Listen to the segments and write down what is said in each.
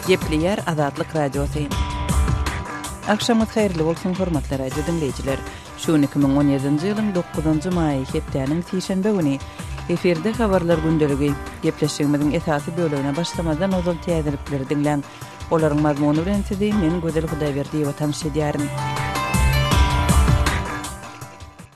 Gepleýär Azatlyk Radiosy. Agşamyňyz haýyrly bolsun, hormatly radio diňleýjiler. Şu gün 2017-nji ýylyň 9-njy maýy, hepdäniň sişenbe güni. Efirde habarlar gündeligi. Gepleşigimiziň esasy bölegine başlamazdan ozal täzelikleri diňläň. Olaryň mazmuny bilen sizi men Gözel Hudaýberdiýewa tanyş edýärin.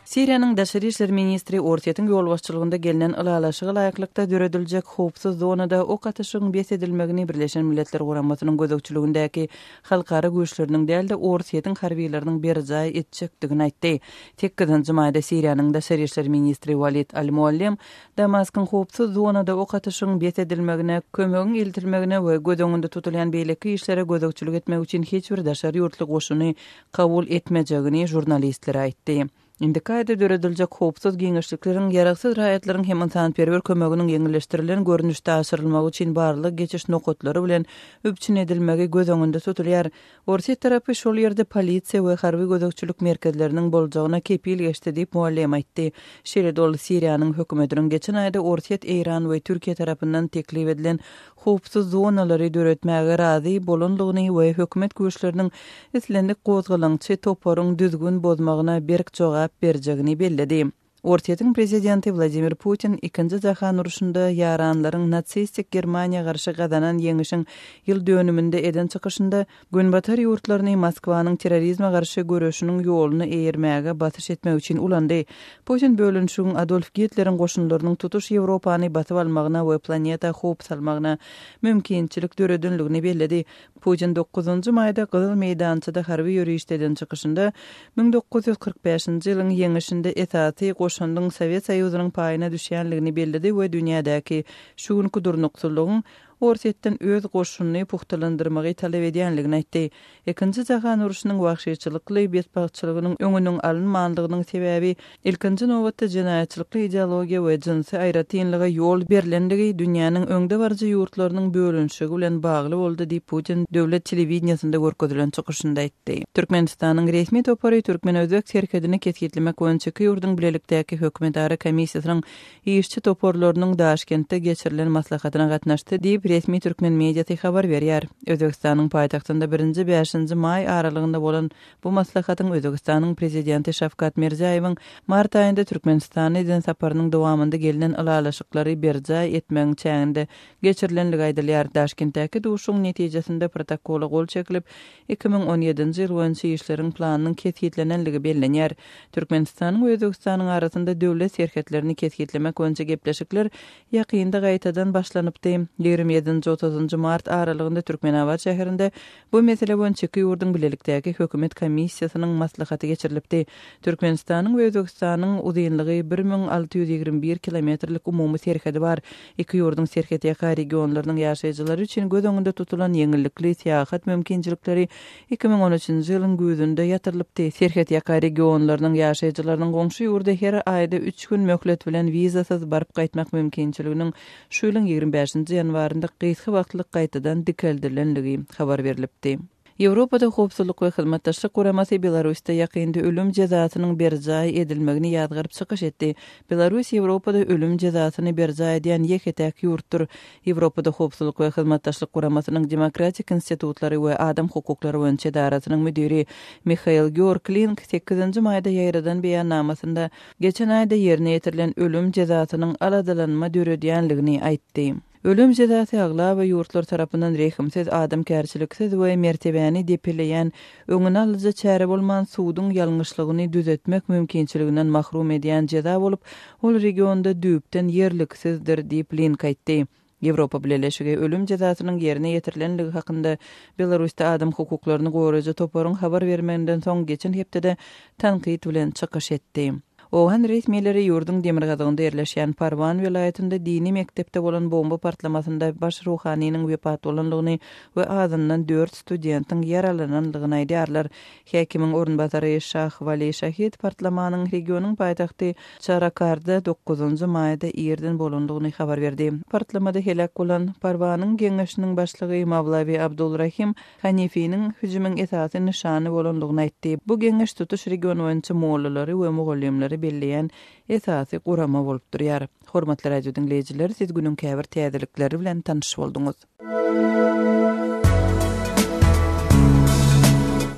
Siriýanyň daşary işler ministri Orsýetiň ýolbaşçylygynda gelnen ylalaşyga laýyklykda dörediljek howpsuz zonada ok atyşygyň bes edilmegini Birleşen Milletler Guramasynyň gözegçiligindäki halkara güýçleriniň däl-de, Orsýetiň harbylarynyň berjaý etjekdigini aýtdy. Sekizinji maýda Siriýanyň daşary işler ministri Walid al-Muallem Damaskyň howpsuz zonada ok atyşygyň bes edilmegine, kömegiň eltilmegine we göz öňünde tutulýan beýleki işlere gözegçilik etmek üçin hiç bir daşary ýurtly goşuny kabul etmejegini žurnalistlere aýtdy. Indiki aýda dörediljek howpsuz giňişlikleriň ýaragsyz raýatlaryň hem ynsanperwer kömeginiň ýeňilleşdirilen görnüşde aşyrylmagy üçin barlag-geçiş nokatlary bilen üpjün edilmegi göz öňünde tutulýar. Orsýet tarapy şol ýerde polisiýa we harby gözegçilik merkezleriniň boljagyna kepil geçdi diýip, Muallem aýtdy. Şeýle-de ol Siriýanyň hökümetiniň geçen aýda Orsýet, Eýran we Türkiýe tarapyndan teklip edilen howpsuz zonalary döretmäge razy bolandygyny we hökümet güýçleriniň islendik gozgalaňçy toparyň düzgün bozmagyna berk jogap berjegini belledi. Orsýetiň prezidenti Wladimir Putin Ikinji jahan urşunda ýaranlaryň nasistik Germaniýa garşy gazanan ýeňişiň ýyl dönüminde eden çykyşynda Günbatar ýurtlaryny Moskwanyň terrorizme garşy göreşiniň ýoluna eýermäge basyş etmek üçin ulandy. Putin bölünişigiň Adolf Gitleriň goşunlarynyň tutuş Ýewropany basyp almagyna we planeta howp salmagyna mümkinçilik döredenligini belledi. Putin dokuzynjy maýda Gyzyl meýdançada harby ýörişde eden çykyşynda 1945-nji ýylyň ýeňişinde esasy goşandyň Sowet Soýuzynyň paýyna düşýänligini belledi we dünýädäki şu günki durnuksyzlygyň Orsýetden öz goşunyny pugtalandyrmagy talap edýänligini aýtdy. Ikinji jahan urşunyň wagşyçylykly betbagtçylygynyň öňüniň alynmanlygynyň sebäbi, ilkinji nobatda jenaýatçylykly ideologiýa we jynsy aýratynlyga ýol berlenligi dünýäniň öňdebaryjy ýurtlarynyň bölünişigi bilen bagly boldy diýip, Putin döwlet telewideniýesinde görkezilen çykyşynda aýtdy. Türkmenistanyň resmi topary türkmen-özbek serhedini kesgitlemek boýunça iki ýurduň bilelikdäki hökümetara komissiýasynyň işçi toparlarynyň Daşkentde geçirilen maslahatyna gatnaşdy diýip, resmi türkmen mediasy habar berýär. Özbegistanyň paýtagtynda birinji, bäşinji maý aralygynda bolan bu maslahatyň Özbegistanyň Prezidenti Şawkat Mirziýaýewiň mart aýynda Türkmenistana eden saparynyň dowamynda gelnen ylalaşyklary berjaý etmegiň çäginde geçirilenligi aýdylýar. Daşkentdäki duşuşygyň netijesinde protokola gol çekilip, 2017-nji ýyl boýunça işleriň planynyň kesgitlenenligi bellenýär. Türkmenistanyň we Özbegistanyň arasynda döwlet serhetlerini kesgitlemek boýunça gepleşikler ýakynda gaýtadan başlanypdy. Ýigrimi ýedinji, otuzynjy mart aralygynda Türkmenabat şäherinde bu mesele boýunça iki ýurduň bilelikdäki hökümet komissiýasynyň maslahaty geçirilipdi. Türkmenistanyň we Özbegistanyň uzynlygy 1621 kilometrlik umumy serhedi bar. Iki ýurduň serhetýaka regionlarynyň ýaşaýjylary üçin göz öňünde tutulan ýeňillikli syýahat mümkinçilikleri 2013-nji ýylyň güýzünde ýatyrylypdy. Serhetýaka regionlarynyň ýaşaýjylarynyň goňşy ýurda her aýda üç gün möhlet bilen wizasyz baryp gaýtmak mümkinçiliginiň şu ýylyň 25-nji ýanwarynda gysga wagtlyk gaýtadan dikeldilenligi habar berlipdi. Ýewropada Howpsuzlyk we Hyzmatdaşlyk Guramasy Belarusda ýakynda ölüm jezasynyň berjaý edilmegini ýazgaryp çykyş etdi. Belarus Ýewropada ölüm jezasyny berjaý edýän ýeke-täk ýurtdur. Ýewropada Howpsuzlyk we Hyzmatdaşlyk Guramasynyň Demokratik institutlary we adam hukuklary boýunça edarasynyň müdiri Mihael Georg Link sekizinji maýda ýaýradan beýannamasynda geçen aýda ýerine ýetirilen ölüm jezasynyň aladalanma döredýänligini aýtdy. Ölüm jezasy aglaba ýurtlar tarapyndan rehimsiz, adamkärçiliksiz we mertebäni depeleýän öňüni alyjy çäre bolman, suduň ýalňyşlygyny düzetmek mümkinçiliginden mahrum edýän jeza bolup, ol regionda düýpden ýerliksizdir diýip, Link aýtdy. Ýewropa Bileleşigi ölüm jezasynyň ýerine ýetirilenligi hakynda Belarusda adam hukuklaryny goraýjy toparyň habar bermeginden soň geçen hepdede tankyt bilen çykyş etdi. Owgan resmileri ýurduň demirgazygynda ýerleşýän Parwan welaýatynda dini mekdepde bolan bomba partlamasynda baş ruhanynyň wepat bolandygyny we azyndan dört studentiň ýaralanandygyny aýdýarlar. Häkimiň orunbasary Şah Wali Şahid partlamanyň regionyň paýtagty Çarakarda dokuzynjy maýda irden bolandygyny habar berdi. Partlamada heläk bolan Parwanyň geňeşiniň başlygy Mawlawi Abdul Rahim Hanifiniň hüjümiň esasy nyşany bolandygyny aýtdy. Bu geňeş tutuş region boýunça mollalary we mugallymlary belleýän esasy gurama bolup durýar. Hormatly radio diňleýjiler, siz günüň käbir täzelikleri bilen tanyş bolduňyz.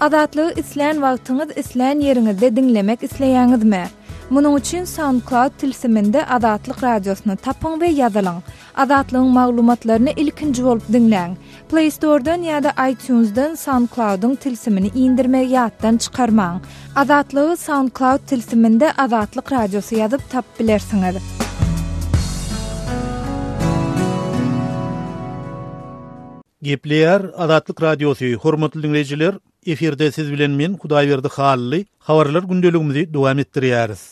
Azatlygy islän wagtyňyz, islän ýeriňizde diňlemek isleýäňizmi? Munuň üçin SoundCloud tilsiminde Azatlyk Radiosyny tapyň we ýazylyň. Azatlygyň maglumatlaryny ilkinji bolup diňläň. Play Store-dan ýa-da iTunes-dan SoundCloud-yň tilsimini indirmegi ýatdan çykarmaň. Azatlygy SoundCloud tilsiminde Azatlyk Radiosy ýazyp tapyp bilersiňiz. Gepleýär Azatlyk Radiosy, hormatly diňleýjiler, efirde siz bilen men Hudaýberdi Hally, habarlar gündeligimizi dowam etdirýäris.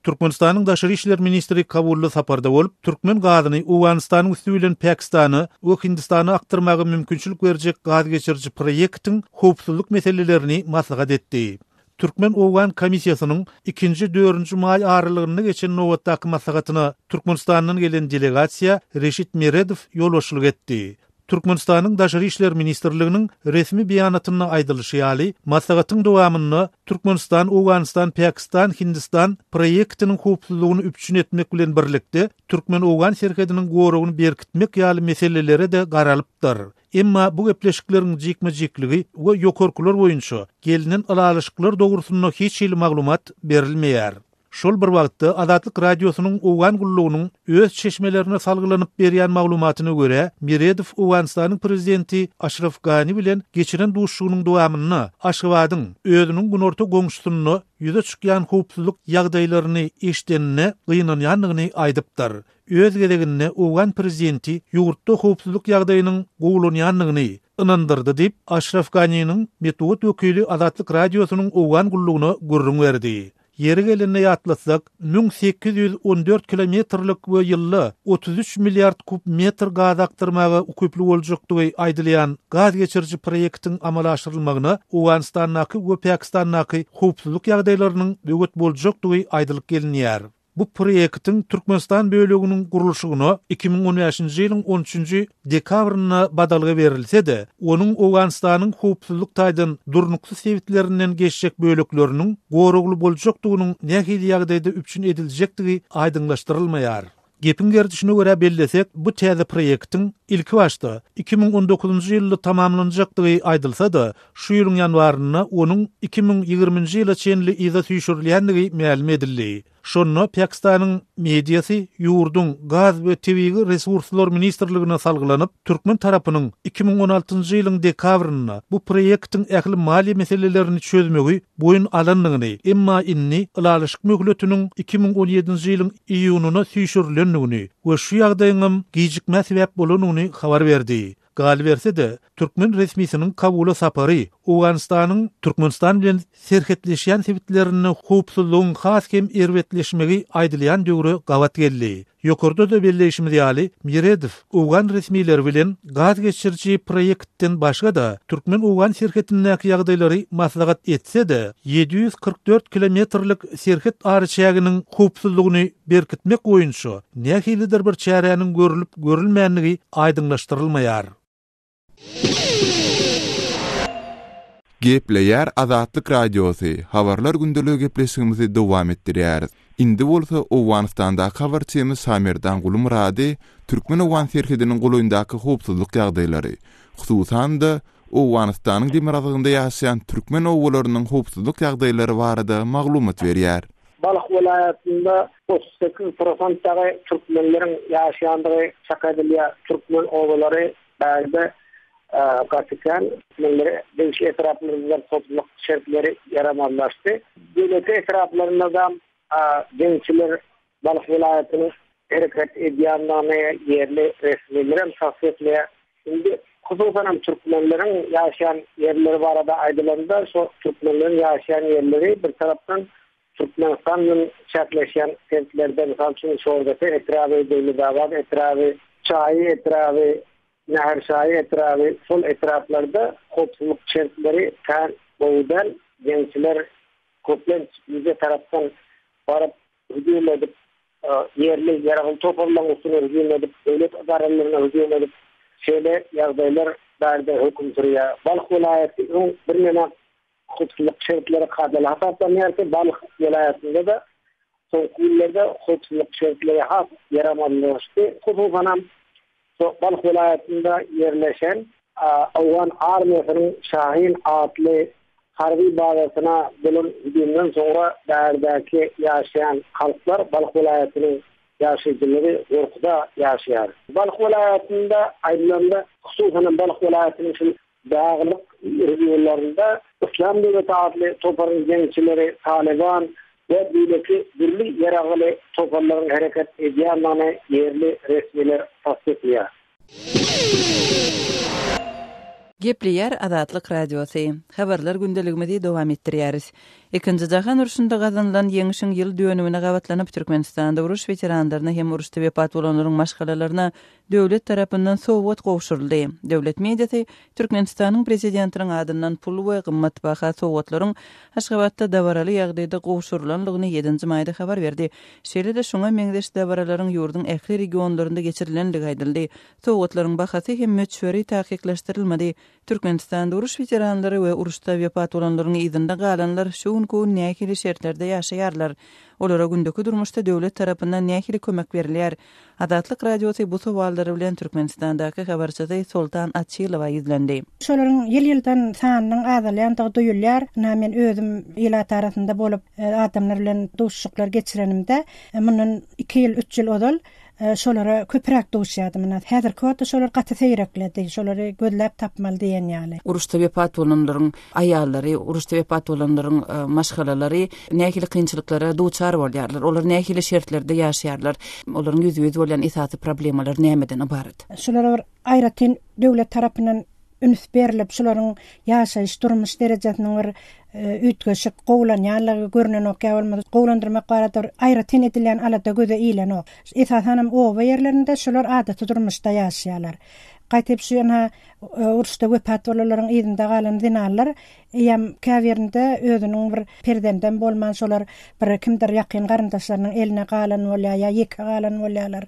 Türkmenistanyň daşary işler ministri Kabulda saparda bolup, türkmen gazyny Owganystanyň üsti bilen Pakistana we Hindistana akdyrmaga mümkinçilik berjek gaz geçiriji proýektiň howpsuzlyk meselelerini maslahat etdi. Türkmen-owgan komissiýasynyň ikinji-dördünji maý aralygynda geçen nobatdaky maslahatyna Türkmenistandan gelen delegasiýa Reşit Meredow ýolbaşçylyk etdi. Türkmenistanyň Daşary işler ministrliginiň resmi beýanatynda aýdylyşy ýaly, maslahatyň dowamynda Türkmenistan, Owganystan, Pakistan, Hindistan proýektiniň howpsuzlygyny üpjün etmek bilen birlikde, türkmen-owgan serhediniň goragyny berkitmek ýaly meselelere-de garalypdyr. Emma bu gepleşikleriň jikme-jikligi we ýokarkylar boýunça gelnen ylalaşyklar dogrusynda hiç hili maglumat berilmeýär. Şol bir wagtda, Azatlyk Radiosynyň Owgan gullugynyň öz çeşmelerine salgylanyp berýän maglumatyna görä, Meredow Owganystanyň prezidenti Aşraf Gani bilen geçiren duşuşygynyň dowamynda Aşgabadyň özüniň günorta goňşusynda ýüze çykýan howpsuzlyk ýagdaýlaryny eşidenine gynanýandygyny aýdypdyr. Öz gezeginde owgan prezidenti ýurtda howpsuzlyk ýagdaýynyň gowulanýandygyny ynandyrdy diýip, Aşraf Ganiniň metbugat wekili Azatlyk Radiosynyň Owgan gullugyna gürrüň berdi. Ýeri gelende ýatlatsak, 1814 kilometrlik we ýylda 33 milliard kub metr gaz akdyrmaga ukyply boljakdygy aýdylýan gaz geçiriji proýektiň amala aşyrylmagyna Owganystandaky we Pakistandaky howpsuzlyk ýagdaýlarynyň böwet boljakdygy aýdylyp gelinýär. Bu proýektiň Türkmenistan böleginiň gurluşygyna 2015-nji ýylyň on üçünji dekabrynda badalga berilse-de, onuň Owganystanyň howpsuzlyk taýdan durnuksyz sebitlerinden geçjek bölekleriniň goragly boljakdygynyň nähili ýagdaýda üpjün ediljekdigi aýdyňlaşdyrylmaýar. Gepiň gerdişine görä bellesek, bu täze proýektiň ilkibaşda 2019-njy ýylda tamamlanjakdygy aýdylsa-da, şu ýylyň ýanwarynda onuň 2020-nji ýyla çenli yza süýşürilýändigi mälim edildi. Şonda Pakistanyň mediasy ýurduň Gaz we tebigy resurslar ministrligine salgylanyp, türkmen tarapynyň 2016-njy ýylyň dekabrynda bu proýektiň ähli maliýe meselelerini çözmegi boýun alandygyny, emma indi ylalaşyk möhletiniň 2017-nji ýylyň iýunyna süýşürilendigini we şu ýagdaýyňam gijikmä sebäp bolandygyny habar berdi. Galyberse-de, türkmen resmisiniň Kabula sapary Owganystanyň Türkmenistan bilen serhetleşýän sebitlerinde howpsuzlygyň has hem erbetleşmegi aýdylýan döwre gabat geldi. Ýokarda-da belleýşimiz ýaly, Meredow owgan resmileri bilen gaz geçiriji proýektden başga-da, türkmen-owgan serhetindäki ýagdaýlary maslahat etse-de, 744 kilometrlik serhet araçäginiň howpsuzlygyny berkitmek boýunça nähilidir bir çäräniň görlüp-görülmändigi aýdyňlaşdyrylmaýar. Gepleýär Azatlyk Radiosy, Habarlar gündeligi gepleşigimizi dowam etdirýäris. Indi bolsa Owganystandaky habarçymyz Şamerdan Gulumyrady türkmen-owgan serhediniň golaýyndaky howpsuzlyk ýagdaýlary, hususan-da, Owganystanyň demirgazygynda ýaşaýan türkmen obalarynyň howpsuzlyk ýagdaýlary barada maglumat berýär. Balh welaýatynda 38 prosent dagy türkmenleriň ýaşaýandygy çak edilýär. Türkmen obalary bärde gaty kän. Türkmenlere degişli etraplarynda howpsuzlyk şertleri ýaramazlaşdy. Beýleki etraplarynda-da jeňçiler Balh welaýatynyň hereket edýändigini ýerli resmiler hem tassyklaýar. Indi hususan hem türkmenleriň ýaşaýan ýerleri barada aýdylanda, şo türkmenleriň ýaşaýan ýerleri bir tarapdan Türkmenistan bilen çäkleşýän sebitlerde, mysal üçin, Şordepe etraby, Döwletabat etraby, Çaýy etraby, Näherşaýy etraby, şol etraplarda howpsuzlyk şertleri kän gowy däl. Jeňçiler köplenç gije tarapdan baryp, hüjüm edip, ýerli ýaragly toparlaryň üstüne hüjüm edip, döwlet edaralaryna hüjüm edip, şeýle ýagdaýlar bärde höküm sürýär. Balh welaýaty öň birneme howpsuzlyk şertleri kadaly hasaplanýardy. Balh welaýatynda-da soňky günlerde howpsuzlyk şertleri has ýaramazlaşdy. Hususanam, Balh welaýatynda ýerleşen Owgan armiýasynyň Şahin atly. harby bazasyna bolan hüjümden soňra bärdäki ýaşaýan halklar Balh welaýatynyň ýaşaýjylary gorkuda ýaşaýar. Balh welaýatynda aýdylanda, hususanam Balh welaýatynyň şul daglyk regionlarynda Yslam döwleti atly toparyň jeňçileri, Talyban we beýleki dürli ýaragly toparlaryň hereket edýändigini ýerli resmiler tassyklaýar. Gepleýär Azatlyk Radiosy. Habarlar gündeligimizi dowam etdirýäris. Ikinji jahan urşunda gazanylan Ýeňşiň ýyl dönümine gabatlanyp, Türkmenistanda uruş weteranlaryna hem uruşda wepat bolanlaryň maşgalalaryna döwlet tarapyndan sowgat gowşuryldy. Döwlet mediasy Türkmenistanyň Prezidentiniň adyndan pul we gymmatbaha sowgatlaryň Aşgabatda dabaraly ýagdaýda gowşurylandygyny ýedinji maýda habar berdi. Şeýle-de şuňa meňzeş dabaralaryň ýurduň ähli regionlarynda geçirilendigi aýdyldy. Sowgatlaryň bahasy hem möçberi takyklaşdyrylmady. Türkmenistanda uruş weteranlary we uruşda wepat bolanlaryň yzynda galanlar şu günki gün nähili şertlerde ýaşaýarlar? Olara gündeki durmuşda döwlet tarapyndan nähili kömek berilýär? Azatlyk Radiosy bu sowallary bilen Türkmenistandaky habarçysy Soltan Açylowa ýüzlendi. Şolaryň ýyl-ýyldan sanynyň azalýandygy duýulýar. Ynha, men özüm ilat arasynda bolup, adamlar bilen duşuşyklar geçirenimde, mundan iki ýyl, üç ýyl ozal şolara köpräk duşýardym. Ynha, häzirki wagtda şolar gaty seýrekledi. Şolary gözläp tapmaly diýen ýaly. Uruşda wepat bolanlaryň aýallary, uruşda wepat bolanlaryň maşgalalary nähili kynçylyklara duçar bolýarlar? Olar nähili şertlerde ýaşaýarlar? Olaryň ýüzbe-ýüz bolýan esasy problemalary nämeden ybarat? Şulara bir aýratyn döwlet tarapyndan üns berlip, şularyň ýaşaýyş, durmuş derejesiniň bir üýtgeşik gowulanýanlygy görnenok ýa bolmasa gowulandyrmak barada bir aýratyn edilýän alada göze ilenok. Esasanam oba ýerlerinde şular adaty durmuşda ýaşaýarlar. Gaýtyp şu ynha uruşda wepat bolanlaryň yzynda galan zenanlar eýýäm käbirinde özüniň bir perzendem bolman şolar bir kimdir ýakyn garyndaşlarynyň eline galan bolýar ýa ýeke galan bolýarlar.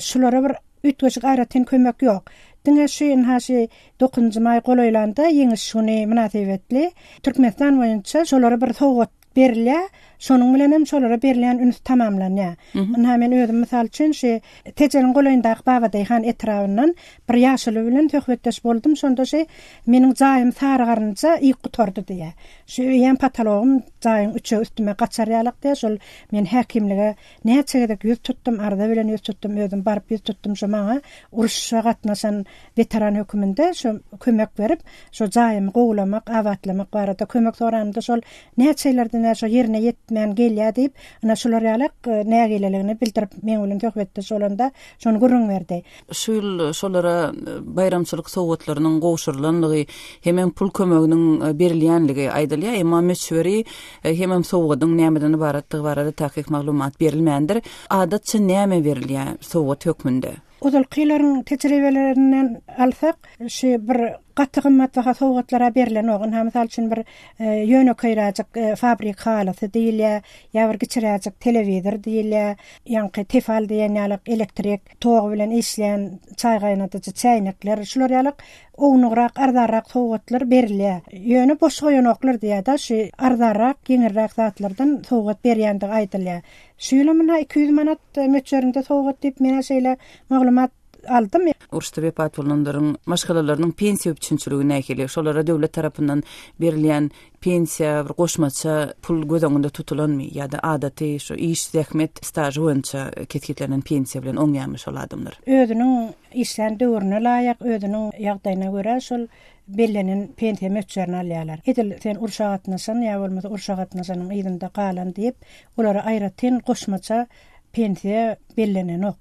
Şulara bir üýtgeşik aýratyn kömek ýok. Diňe şu ynha şu dokuzynjy maý golaýlanda Ýeňiş güni mynasybetli Türkmenistan boýunça şolara bir sowgat berilýär. Şonuň bilen hem şolara berilýän üns tamamlanýar. Ynha men özüm mysal üçin şu Tejeniň golaýyndaky Babadaýhan etrabyndan bir ýaşuly bilen söhbetdeş boldum. Şonda şu meniň jaýym sary garynja iýip gutardy diýýär. Şu eýýäm potologym jaýyň üçegi üstüme gaçar ýalak diýýär. Şol men häkimlige näçe gezek ýüz tutdum, arza bilen ýüz tutdum, özüm baryp ýüz tutdum şu maňa uruşa gatnaşan weteran höküminde şu kömek berip, şu jaýymy gowulamak, abatlamak barada kömek soranymda şol näçe ýyllardan bäri şo ýerine ýetmän gelýär diýip, ynha şular ýalak nägileligini bildirip meň bilen söhbetdeş bolanda şony gürrüň berdi. Şu ýyl şolara baýramçylyk sowgatlarynyň gowşurylanlygy hemem pul kömeginiň berilýänligi aýdylýar, emma möçberi hemem sowgadyň nämeden ybaratdygy barada takyk maglumat berilmändir. Adatça näme berilýär sowgat hökmünde? Ozalky ýyllaryň tejribelerinden alsak, şu bir gaty gymmatbaha sowgatlar-a berlenok. Ynha, mysal üçin, bir ýönekeýräjik fabrik halysy diýilýär, ýa bir kiçiräjik telewizor diýilýär, ýaňky tefal diýen ýalyk elektrik togy bilen işleýän çaý gaýnadyjy çäýnekler, şular ýalyk ownugrak, arzanrak sowgatlar berilýär. Ýöne boş goýanoklar diýýär-de, şu arzanrak, ýeňilräk zatlardan sowgat berýändigi aýdylýar. Şu ýylam ynha 200 manat möçberinde sowgat diýip men-ä şeýle maglumat aldym. Uruşda wepat bolanlaryň maşgalalarynyň pensiýa üpjünçiligi nähili? Şolara döwlet tarapyndan berilýän pensiýa bir goşmaça pul göz öňünde tutulanmy ýa-da adaty şu iş zähmet stažy boýunça kesgitlenen pensiýa bilen oňýarmy şol adamlar? Özüniň işlän döwrüne laýyk, özüniň ýagdaýyna görä şol bellenen pensiýa möçberini alýarlar. Edil sen urşa gatnaşan ýa bolmasa urşa gatnaşanyň yzynda galan diýip, Olara aýratyn goşmaça pensiýa bellenenok.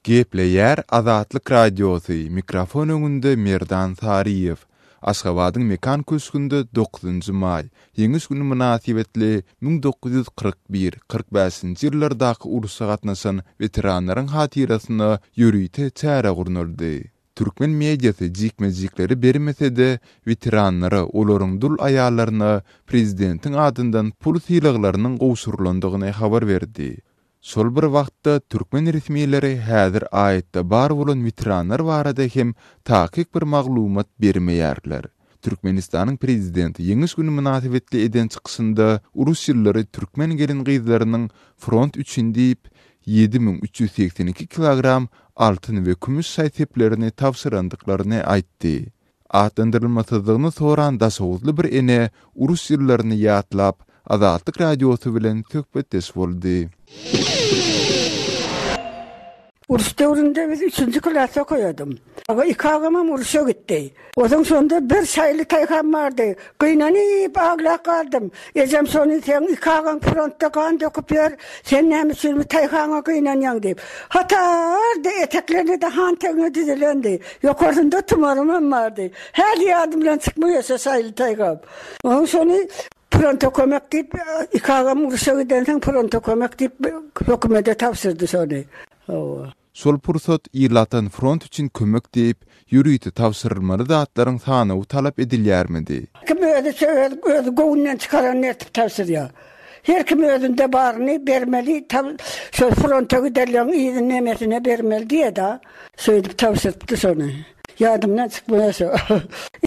Gepleýär Azatlyk Radiosy, mikrofon öňünde Merdan Saryýew. Aşgabadyň Mekan köşgünde dokuzynjy maý, Ýeňiş güni mynasybetli 1941, 45-nji ýyllardaky urşa gatnaşan weteranlaryň hatyrasyna ýörite çäre gurnaldy. Türkmen mediasy jikme-jikleri bermese-de, weteranlara, olaryň dul aýallaryna prezidentiň adyndan pul sylaglarynyň gowşurylandygyny habar berdi. Şol bir wagtda, türkmen resmileri häzir aýatda bar bolan weteranlar barada hem takyk bir maglumat bermeýärler. Türkmenistanyň prezidenti Ýeňiş güni mynasybetli eden çykyşynda uruş ýyllary türkmen gelin-gyzlarynyň front üçin diýip, 7382 kilogram altyn we kümüş şaý-seplerini tabşyrandyklaryny aýtdy. Atlandyrylmasyzlygyny soran daşoguzly bir ene uruş ýyllaryny ýatlap, Azatlyk Radiosy bilen söhbetdeş boldy. Uruş döwründe biz üçünji klasda okaýadym. Aga iki agamam uruşa gitdi. Ozaň şonda bir şaýly taýham bardy. Gynanyp aglap galdym. Ejem şony seň iki agaň frontda gan döküp ýör, sen näme üçin bu taýhaňa gynanýaň diýip. Hatardy, eteklerine-de han teňňe düzülendi. Ýokarsynda tumarymam bardy. Häli ýadymdan çykmaýar şo şaýly taýham. Onuň şony Fronta kömek diýip, iki agam urşa gidensoň fronta kömek diýip hökümede tabşyrdy şony. Hawa. Şol pursat ilatdan front üçin kömek diýip, ýörite tabşyrylmaly zatlaryň sanawy talap edilýärmidi? Kim özüçe öz öz göwnünden çykaranyny eltip tabşyrýar. Her kim özünde baryny bermeli, şol fronta gidenleň yzyny nemesine bermeli diýýär-de. Şeýdip tabşyrypdy şony. Ýadymdan çykmaýar şo.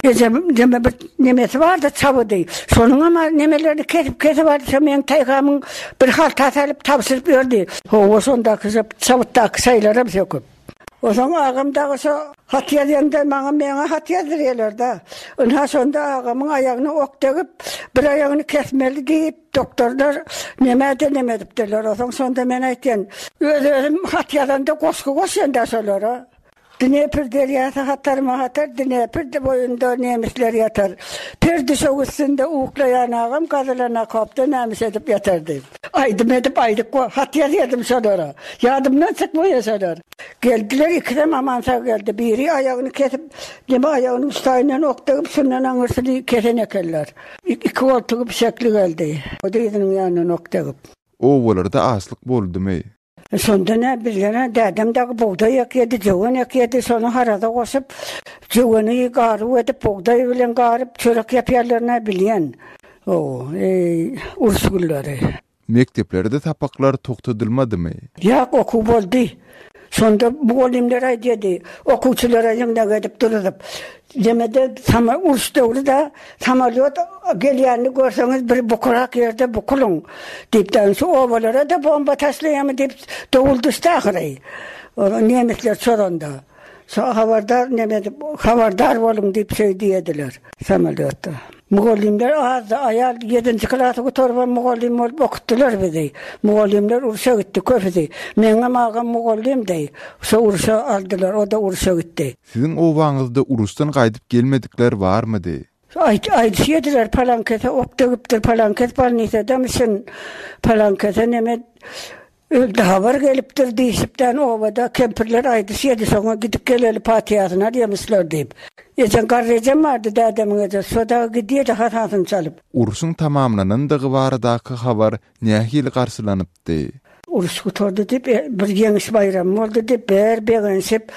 Ejem neme bir nemesi bardy, çabydy. Şonuňam nemelerini kesip-kesip aldy, şo meň taýgamyň bir halta salyp tabşyryp berdi. Hawa, şondaky şo çabytdaky şaýlaram söküp. Onsoň agam dagy şo hat ýazýanda maňa meňe hat ýazdyrýarlar-da. Ynha şonda agamyň aýagyna ok degip, bir aýagyny kesmeli diýip, doktorlar nämä-de neme edipdirler. Onsoň şonda men aýtýan, öz-özüm hat ýazanda goşgy goşýan-da şolara. Dnepr derýasy hatarma-hatar, Dnepr boýunda nemisler ýatar. Per düşek üstünde uklaýan agam gazylan okopda nämiş edip ýatardy. Aýdym edip aýdyp hat ýazýardym şolara. Ýadymdan çykmaýar şolar. Geldiler ikisem aman sag geldi. Biri aýagyny kesip, neme aýagynyň üst taýyndan ok degip, şundan aňyrsyny kesen ekenler. Iki goltugy bişekli geldi. Dyzynyň ýanyndan ok degip. Obalarda açlyk boldumy? Şonda nä bizlerä dädem dagy bugdaý ekýärdi, jöwen ekýärdi, şony haraza goşup, jöweni garyp edip, bugdaý bilen garyp çörek ýapýarlar-nä bilýän. Hawa, eý, uruş günleri. Mekdeplerde sapaklar togtadylmadymy? Ýok, okuw boldy. Şonda mugallymlar aýdýardy, okuwçylara ýygnak edip duruzyp, Nemede sama uruş döwri-de samolýot gelýänini görseňiz bir bukurak ýerde bukulyň diýip, şu obalara-da bomba taşlaýarmy diýip dowul düşdi ahyry. Nemisler çozanda. Şo habardar neme edip, habardar boluň diýip şeý diýediler samolýotda. Mugallymlar azdy, aýal ýedinji klasy gutarybam mugallym bolup okutdylar bizi. Mugallymlar urşa gitdi köpüsi. Meňem agam mugallymdy. Şo urşa aldylar, o-da urşa gitdi. Siziň obaňyzda uruşdan gaýdyp gelmedikler barmydy? Aýt, aýdyşýadylar, palankese ok degipdir, palankes bolnisadamyşyn, palankese neme öldi habar gelipdir diýşipdän obada kempirler aýdyşýady, şoňa gidip geleli patyýasyny alýamyşlar diýip. Ejeň, garry ejem bardy, dädemiň ejesi, şo dagy gidýedi hasasyny çalyp. Urşuň tamamlanandygy baradaky habar nähili garşylanypdy? Uruş gutardy diýip, bir ýeňiş baýramy boldy diýip, bir begenişip,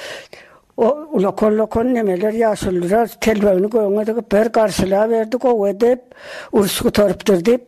o ulakan-ulakan nemeler, ýaşulular telbegini gögüňe dikip, bir garşylaberdi gowy edip, uruş gutarypdyr diýip.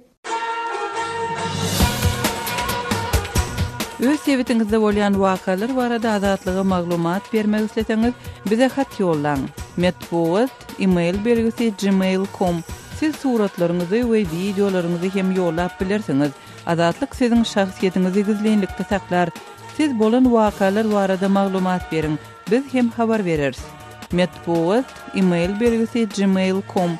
Öz sebitiňizde bolýan wakalar barada Azatlyga maglumat bermek isleseňiz, bize hat ýollaň. Metbugat, e-mail belgisi gmail com. Siz suratlaryňyzy we wideolaryňyzy hem ýollap bilersiňiz. Azatlyk siziň şahsyýetiňizi gizlinlikde saklar. Siz bolan wakalar barada maglumat beriň, biz hem habar bereris. Metbugat, e-mail belgisi gmail com.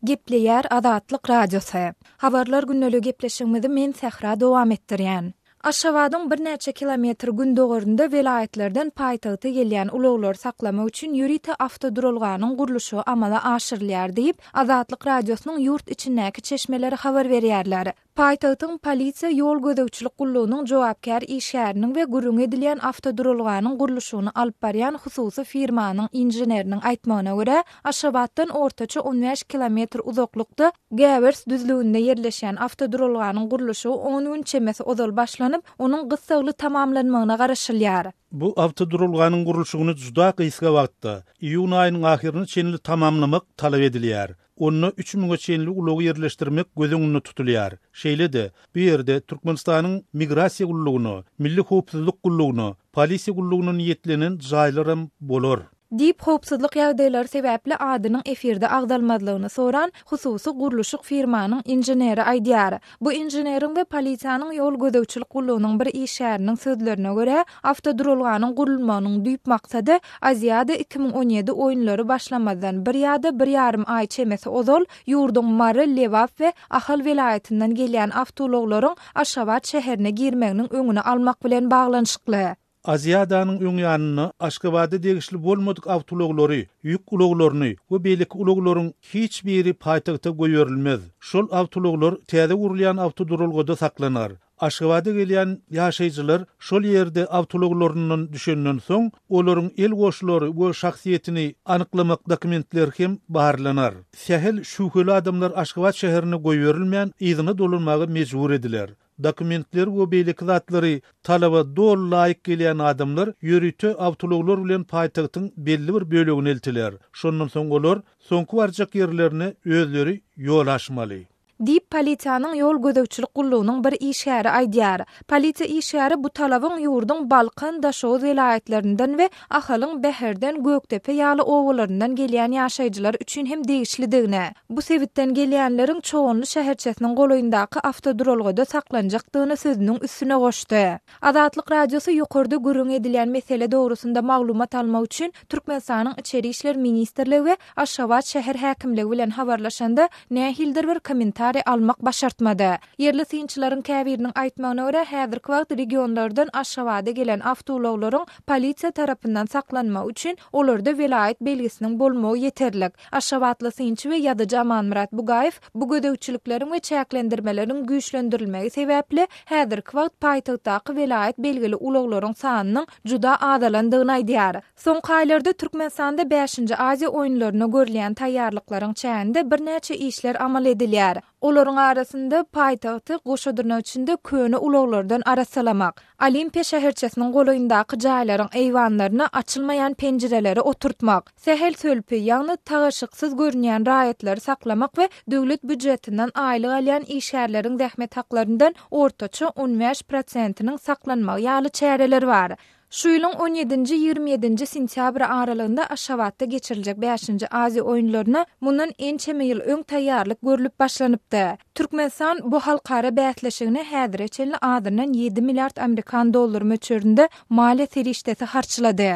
Gepleýär Azatlyk Radiosy. Habarlar gündeligi gepleşigimizi men Sähra dowam etdirýän. Aşgabadyň birnäçe kilometr gündogarynda welaýatlardan paýtagta gelýän ulaglary saklamak üçin ýörite awtoduralganyň gurluşygy amala aşyrylýar diýip, Azatlyk Radiosynyň ýurt içindäki çeşmeleri habar berýärler. Paýtagtyň polisiýa ýol gözegçilik gullugynyň jogapkär işgäriniň we gürrüňi edilýän awtoduralganyň gurluşygyny alyp barýan hususy firmanyň inženeriniň aýtmagyna görä, Aşgabatdan ortaça on bäş kilometr uzaklykda Gäwers düzlüginde ýerleşýän awtoduralganyň gurluşygy on gün çemesi ozal başlanyp, onuň gyssagly tamamlanmagyna garaşylýar. Bu awtoduralganyň gurluşygyny juda gysga wagtda, iýun aýynyň ahyryna çenli tamamlamak talap edilýär. Onda üç müňe çenli ulagy ýerleşdirmek göz öňünde tutulýar. Şeýle-de, bu ýerde Türkmenistanyň Migrasiýa gullugyna, Milli howpsuzlyk gullugyna, Polisiýa gullugyna niýetlenen jaýlaram bolar. Diýip, howpsuzlyk ýagdaýlary sebäpli adynyň efirde agzalmazlygyny soran hususy gurluşyk firmanyň inženeri aýdýar. Bu inženeriň we polisiýanyň ýol gözegçilik gullugynyň bir işgäriniň sözlerine görä, awtoduralganyň gurulmagynyň düýp maksady Aziada 2017 oýunlary başlamazdan bir ýa-da bir ýarym aý çemesi ozal ýurduň Mary, Lebap we Ahal welaýatyndan gelýän awtoulaglaryň Aşgabat şäherine girmeginiň öňüni almak bilen baglanyşykly. Aziadanyň öň ýanynda Aşgabada degişli bolmadyk awtoulaglary, ýük ulaglaryny we beýleki ulaglaryň hiç biri paýtagta goýberilmez. Şol awtoulaglar täze gurulýan awtoduralgada saklanar. Aşgabada gelýän ýaşaýjylar şol ýerde awtoulaglaryndan düşenden soň, olaryň el goşlary we şahsyýetini anyklamak dokumentleri hem barlanar. Sähel şübheli adamlar Aşgabat şäherine goýberilmän, yzyna dolanmaga mejbur ediler. Dokumentleri we beýleki zatlary talaba doly laýyk gelýän adamlar ýörite awtoulaglar bilen paýtagtyň belli bir bölegine eltiler. Şondan soň olar soňky barjak ýerlerine özleri ýol aşmaly. Diýip, polisiýanyň ýol gözegçilik gullugynyň bir işgäri aýdýar. Polisiýa işgäri bu talabyň ýurduň Balkan, Daşoguz welaýatlaryndan we Ahalyň Bäherden, Gökdepe ýaly obalaryndan gelýän ýaşaýjylar üçin hem degişlidigini, bu sebitden gelýänleriň Çoganly şäherçesiniň golaýyndaky awtoduralgada saklanjakdygyny sözüniň üstüne goşdy. Azatlyk Radiosy ýokarda gürrüňi edilýän mesele dogrusynda maglumat almak üçin Türkmenistanyň Içeri işler ministrligi we Aşgabat şäher häkimligi bilen habarlaşanda, nähilidir bir kommentariý almak başartmady. Ýerli synçylaryň käbiriniň aýtmagyna görä, häzirki wagt regionlardan Aşgabada gelen awtoulaglaryň polisiýa tarapyndan saklanmagy üçin olarda welaýat belgisiniň bolmagy ýeterlik. Aşgabatly synçy we ýazyjy Amanmyrat Bugaýew bu gözegçilikleriň we çäklendirmeleriň güýçlendirilmegi sebäpli häzirki wagt paýtagtdaky welaýat belgili ulaglaryň sanynyň juda azalandygyny aýdýar. Soňky aýlarda Türkmenistanda bäşinji Aziýa oýunlaryna görülýän taýýarlyklaryň çäginde birnäçe işler amal edilýär. Olaryň arasynda paýtagty goşa dyrnak içinde köne ulaglardan arassalamak, Olimpiýa şäherçesiniň golaýyndaky jaýlaryň eýwanlaryna açylmaýan penjireleri oturtmak, sähel sölpi, ýagny tagaşyksyz görünýän raýatlary saklamak we döwlet býujetinden aýlyk alýan işgärleriň zähmet haklaryndan ortaça 15 prosentiniň saklanmagy ýaly çäreler bar. Şu ýylyň on ýedinji, 27-nji sentýabry aralygynda Aşgabatda geçiriljek bäşinji Aziýa oýunlaryna mundan ençeme ýyl öň taýýarlyk görlüp başlanypdy. Türkmenistan bu halkara bäsleşigine häzire çenli azyndan ýedi milliard amerikan dollary möçberinde maliýe serişdesi harçlady.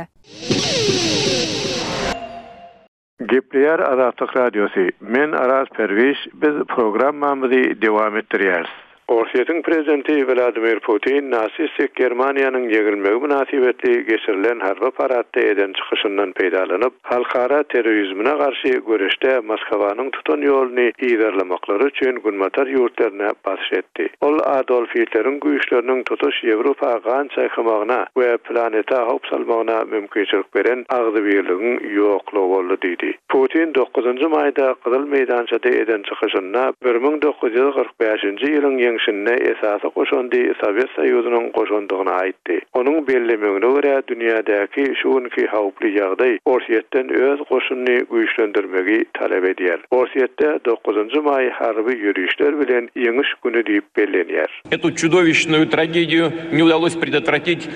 Gepleýär Azatlyk Radiosy, Men Araz Perwiş, biz programmamyzy dowam etdirýäris. Orsýetiň prezidenti Wladimir Putin nasistik Germaniýanyň ýeňilmegi mynasybetli geçirilen harby paradda eden çykyşyndan peýdalanyp, halkara terrorizmine garşy göreşde Moskwanyň tutan ýoluny yzarlamaklary üçin günbatar ýurtlaryna basyş etdi. Ol Adolf Hitleriň güýçleriniň tutuş Ýewropa gan çaýkamagyna we planeta howp salmagyna mümkinçilik beren agzybirligiň ýoklugy boldy diýdi. Putin dokuzynjy maýda Gyzyl meýdançada eden çykyşynda 1945-nji ýylyň ýeňşinde esasy goşandy Sowet Soýuzynyň goşandygyny aýtdy. Onuň bellemegine görä, dünýädäki şu günki howply ýagdaý Orsýetden öz goşunyny güýçlendirmegi talap edýär. Orsýetde dokuzynjy maý harby ýörişler bilen Ýeňiş güni diýip bellenýär. Etu çudowişnuýu tragediýu ne udalось predotwratit.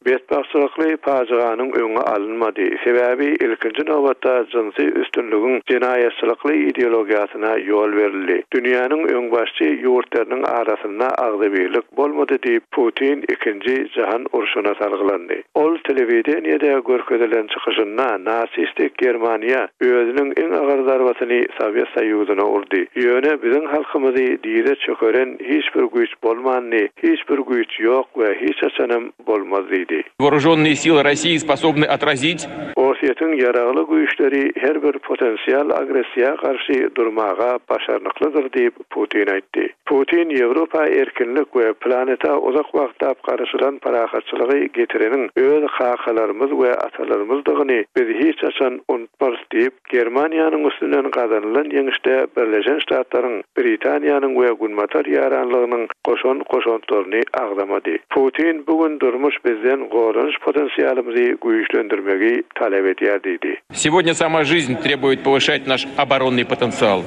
Betbagtçylykly pajyganyň öňi alynmady, sebäbi ilkinji nobatda jynsy üstünligiň jenaýatçylykly ideologiýasyna ýol berildi. Dünýäniň öňbaşçy ýurtlarynyň arasynda agzybirlik bolmady diýip, Putin Ikinji jahan urşuna salgylandy. Ol telewideniýede görkezilen çykyşynda nasistik Germaniýa özüniň iň agyr zarbasyny Sowet Soýuzyna urdy. Ýöne biziň halkymyzy dyza çökeren hiç bir güýç bolmandy, hiç bir güýç ýok we hiç haçanam bolmaz diýdi. Woorujennye sily Rossii sposobny otrazit. Orsýetiň ýaragly güýçleri her bir potensial agressiýa garşy durmaga başarnyklydyr diýip, Putin aýtdy. Putin Ýewropa erkinlik we planeta uzak wagtlap garaşylan parahatçylygy getireniň öz kakalarymyz we atalarymyzdygyny biz hiç haçan unutmarys diýip, Germaniýanyň üstünden gazanylan ýeňişde Birleşen Ştatlaryň, Britaniýanyň we Günbatar ýaranlygynyň goşan goşantlaryny agzamady. Putin bu gün durmuş bizden goranyş potensialymyzy güýçlendirmegi talap edýär diýdi. Сегодня сама жизнь требует повышать наш оборонный потенциал.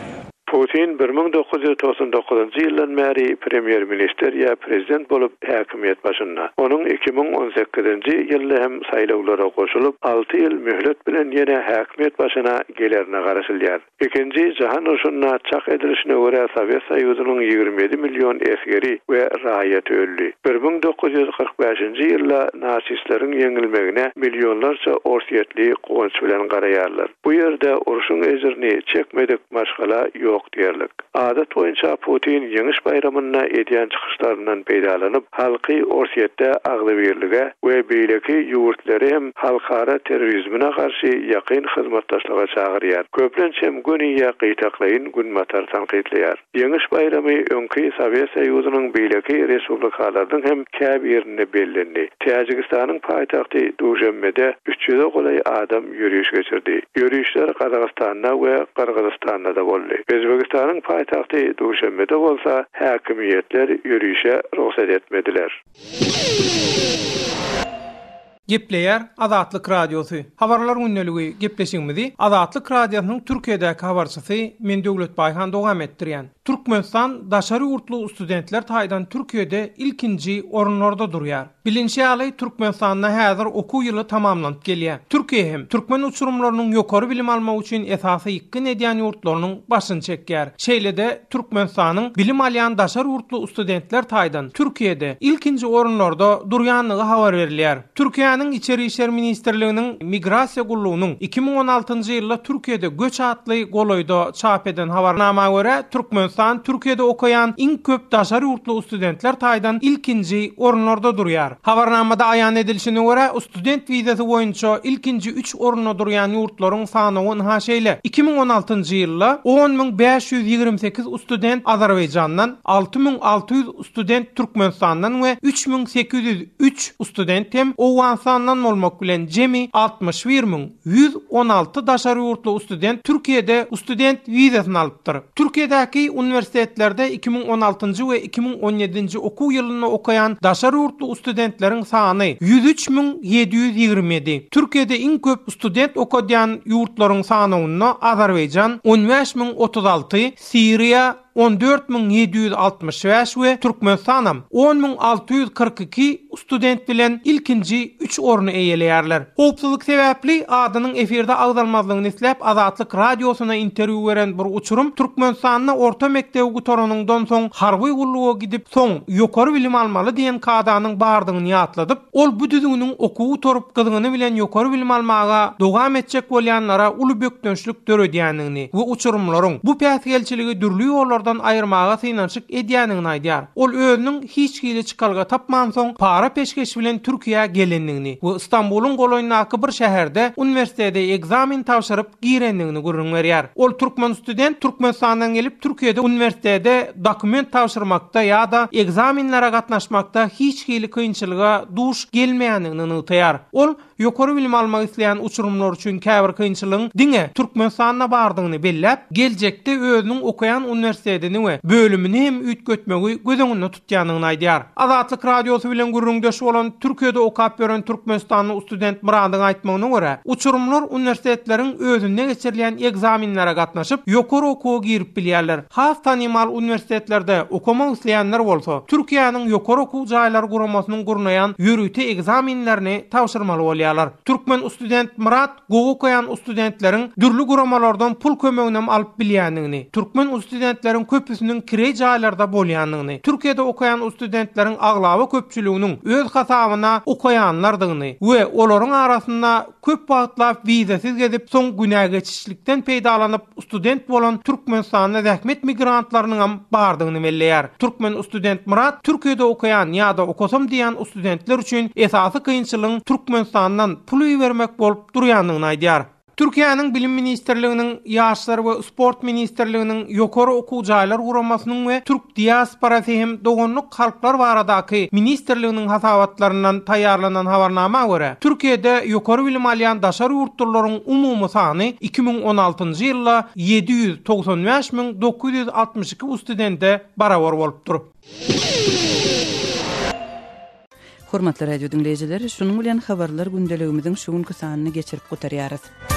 Putin 1999-njy ýyldan bäri premýer-ministr ýa prezident bolup häkimiýet başynda. Onuň 2018-nji ýylda hem saýlawlara goşulyp, alty ýyl möhlet bilen ýene häkimiýet başyna gelerine garaşylýar. Ikinji jahan urşunda çak edilişine görä Sowet Soýuzynyň 27 million esgeri we raýaty öldi. 1945-nji ýylda nasistleriň ýeňilmegine millionlarça orsýetli guwanç bilen garaýarlar. Bu ýerde urşuň ejirini çekmedik maşgala ýok diýerlik. Adat boýunça Putin Ýeňiş baýramynda edýän çykyşlaryndan peýdalanyp, halky Orsýetde agzybirlige we beýleki ýurtlary hem halkara terrorizmine garşy ýakyn hyzmatdaşlyga çagyrýar. Köplenç hem göni ýa gytaklaýyn Günbatary tankytlaýar. Ýeňiş baýramy öňki Sowet Soýuzynyň beýleki respublikalarynyň hem käbirinde bellendi. Täjigistanyň paýtagty Duşenbede üç ýüze golaý adam ýöriş geçirdi. Ýörişler Gazagystanda we Gyrgyzystanda-da boldy. Özbegistanyň paýtagty Duşenbede bolsa häkimiýetler ýörişe rugsat etmediler. Gepleýär Azatlyk Radiosy. Habarlar gündeligi gepleşigimizi Azatlyk Radiosynyň Türkiýedäki habarçysy men Döwlet Baýhan dowam etdirýän. Türkmenistan daşary ýurtly studentler taýdan Türkiýede ilkinji orunlarda durýar. Bilinşi ýaly Türkmenistanda häzir okuw ýyly tamamlanyp gelýär. Türkiýe hem türkmen uçurymlarynyň ýokary bilim almak üçin esasy ýykgyn edýän ýurtlarynyň başyny çekýär. Şeýle-de Türkmenistanyň bilim alýan daşary ýurtly studentler taýdan Türkiýede ilkinji orunlarda durýandygy habar berilýär. Türkiýäniň Içeri işler ministrliginiň Migrasiýa gullugynyň 2016-njy ýylda Türkiýede göç atly golaýda çap eden habarnama görä, Türkmenistan Türkiýede okaýan iň köp daşary ýurtly studentler taýdan ilkinji orunlarda durýar. Habarnamada aýan edilişine görä, student wizasy boýunça ilkinji üç orunda durýan ýurtlaryň sanawy ynha şeýle, 2016-njy ýylda 10 528 student Azerbaýjandan, 6600 student Türkmenistandan we 3803 student hem Owganystandan bolmak bilen jemi 61 116 daşary ýurtly student Türkiýede student wizasyny alypdyr. Türkiýedäki uniwersitetlerde 2016-njy we 2017-nji okuw ýylynda okaýan daşary ýurtly studentleriň sany 103 727. Türkiýede iň köp student okadýan ýurtlaryň sanawynda Azerbaýjan 15 036, Siriýa 14765 we Türkmenistanam 10642 student bilen ilkinji üç orny eýeleýärler. Howpsuzlyk sebäpli adynyň efirde agzalmazlygyny isläp Azatlyk Radiosyna interwýu beren bir uçurym Türkmenistanda orta mekdebi gutaranyňdan soň harby gulluga gidip soň ýokary bilim almaly diýen kadanyň bardygyny ýatladyp, ol bu düzgüniň okuwy gutaryp gyzgyny bilen ýokary bilim almaga dowam etjek bolýanlara uly bökdençlik döredýändigini we uçurymlaryň bu päsgelçiligi dürli ýollardan aýyrmaga synanyşyk edýändigini aýdýar. Ol özüniň hiç hili çykalga tapmansoň, para-peşgeş bilen Türkiýä gelendigini we Stambulyň golaýyndaky bir şäherde uniwersitete ekzamen tabşyryp girendigini gürrüň berýär. Ol türkmen student Türkmenistandan gelip Türkiýede uniwersitete dokument tabşyrmakda ýa-da ekzamenlere gatnaşmakda hiç hili kynçylyga duş gelmeýändigini nygtaýar. Ol Ýokary bilim almak isleýän uçurymlar üçin käbir kynçylygyň diňe Türkmenistanda bardygyny belläp, geljekde özüniň okaýan uniwersitetini we bölümini hem üýtgetmegi göz öňünde tutýandygyny aýdýar. Azatlyk Radiosy bilen gürrüňdeş bolan Türkiýede okap ýören türkmenistanly student Myradyň aýtmagyna görä, uçurymlar uniwersitetleriň özünde geçirilýän ekzamenlere gatnaşyp, ýokary okuwa girip bilýärler. Has tanymal uniwersitetlerde okamak isleýänler bolsa, Türkiýäniň Ýokary okuw jaýlary guramasynyň gurnaýan ýörite ekzamenlerini tabşyrmaly bolýarlar. Türkmen student Myrat gowy okaýan studentleriň dürli guramalardan pul kömeginem alyp bilýändigini, türkmen studentleriň köpüsiniň kireý jaýlarda bolýandygyny, Türkiýede okaýan studentleriň aglaba köpçüliginiň öz hasabyna okaýanlardygyny we olaryň arasynda köp wagtlap wizasyz gezip, soň günä geçişlikden peýdalanyp, student bolan Türkmenistanda zähmet migrantlarynyňam bardygyny belleýär. Türkmen student Myrat Türkiýede okaýan ýa-da okasam diýýän studentler üçin esasy kynçylygyň Türkmenistandan pul ibermek bolup durýandygyny aýdýar. Türkiýäniň Bilim ministrliginiň, Ýaşlar we sport ministrliginiň, Ýokary okuw jaýlar guramasynyň we Türk diasporasy hem doganlyk halklar baradaky ministrliginiň hasabatlaryndan taýýarlanan habarnama görä, Türkiýede ýokary bilim alýan daşary ýurtlularyň umumy sany 2016-njy ýylda 795 962 studente barabar bolupdyr. Hormatly radio diňleýjiler, şunuň bilen habarlar gündeligimiziň şu günki sanyny geçirip gutarýarys.